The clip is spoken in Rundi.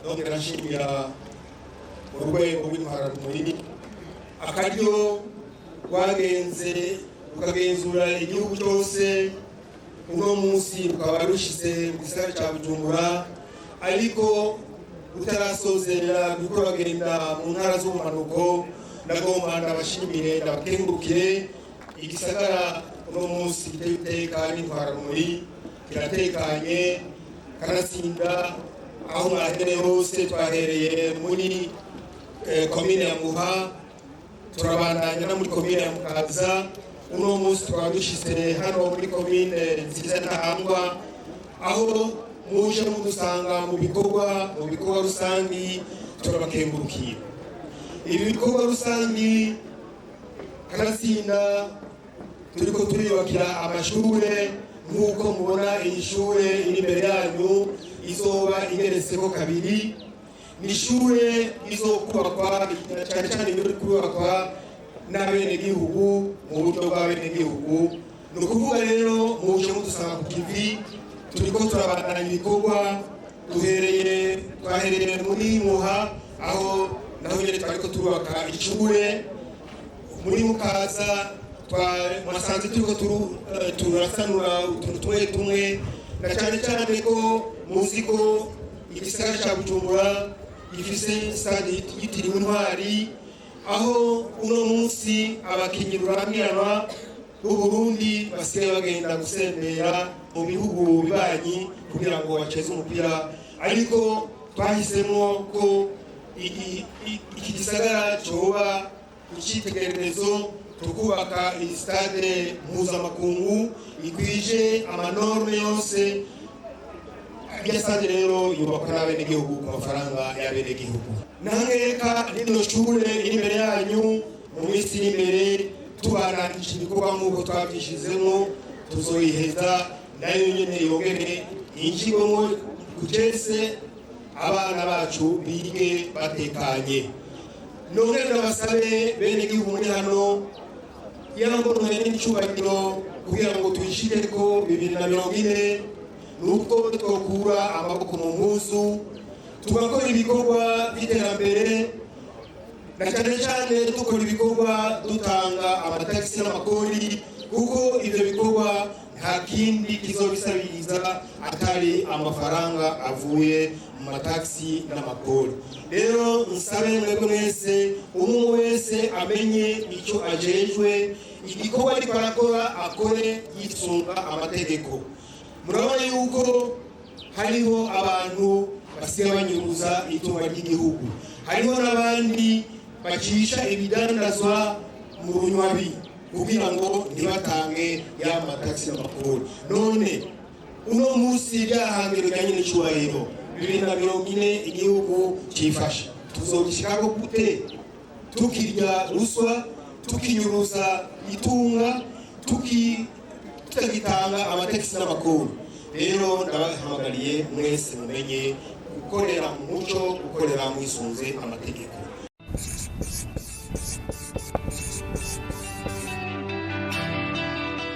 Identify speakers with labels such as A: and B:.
A: Nongera nshimira urwego rw'intwararumuri akaryo rwagenze rukagenzura igihugu cyose, uno munsi rukaba rushyize mu gisagara cya Bujumbura, ariko rutarasozera ruriko ruragenda mu ntara z'ubumanuko. Ndagomba ndabashimire, ndabakengurukire. Igisagara uno munsi giteye iteka n'intwararumuri, kiratekanye kanatsinda. Aho mwahereye hose, twahereye muri komine ya Muha, turabandanya no muri komine ya Mukaza, uno munsi tukaba dushyize hano muri komine nziza Ntahangwa, aho muje mudusanga mu bikorwa rusangi. Turabakengurukiye. Ibi bikorwa rusangi kanatsinda turiko turiyubakira amashure, nk'uko mubona iyi shure iri imbere yanyu izoba igeretseko kabiri. Ni ishure izokubakwa cyane cyane iri kubakwa n'abenegihugu, mu buryo bw'abenegihugu. Ni ukuvuga rero muje mudusanga ku kivi, turiko turabandanya ibikorwa. Duhereye, twahereye muri Muha, aho naho nyene twariko turubaka ishure. Muri Mukaza mwasanze turiko turasanura utuntu tumwe tumwe, na cyane cyane ko muzi ko igisagara cya Bujumbura gifise stade yitiriwe Intwari, aho uno munsi abakinyi rurangiranwa b'u Burundi basigaye bagenda gusembera mu bihugu bibanyi kugira ngo baceze umupira. Ariko twahisemo ko iki gisagara coba icyitegererezo, tukubaka iyi stade mpuzamakungu ikwije ama normes yose. Irya stade rero yubakwa n'abenegihugu ku mafaranga y'abenegihugu. Ntankeka rino shure iri imbere yanyu, mu minsi iri imbere tubanangije ibikorwa nk'uko twabyishizemo, tuzoyiheza nayo nyene yongere yinjirwemo kugese abana bacu bige batekanye. Nongere ndabasabe, bene gihugu muri hano, yambonwe n'icyubahiro kugira ngo tuyishireko 2040, nuko twokura amaboko mu mpuzu, tugakora ibikorwa by'iterambere, na cyane cyane dukora ibikorwa dutanga amatagisi n'amakori, kuko ibyo bikorwa nta kindi kizobisabiriza atari amafaranga avuye mu matagisi n'amakori. Rero nsabe mwebwe mwese, umwe wese amenye icyo ajejwe, igikorwa ariko arakora akore yisunga amategeko. Murabona yuko hariho abantu basigaye banyuruza itunga ry'igihugu, hariho n'abandi bacisha ibidandazwa mu runywabi kugira ngo ntibatange ya matagisi n'amakori. None uno munsi ryahangiro rya nyine cyubahiro 2040 igihugu cyifashe, tuzogishikako gute tukirya ruswa, tukinyuruza itunga, tutagitanga amatagisi n'amakori? Rero ndabahamagariye mwese mumenye gukorera mu muco, gukorera mwisunze amategeko.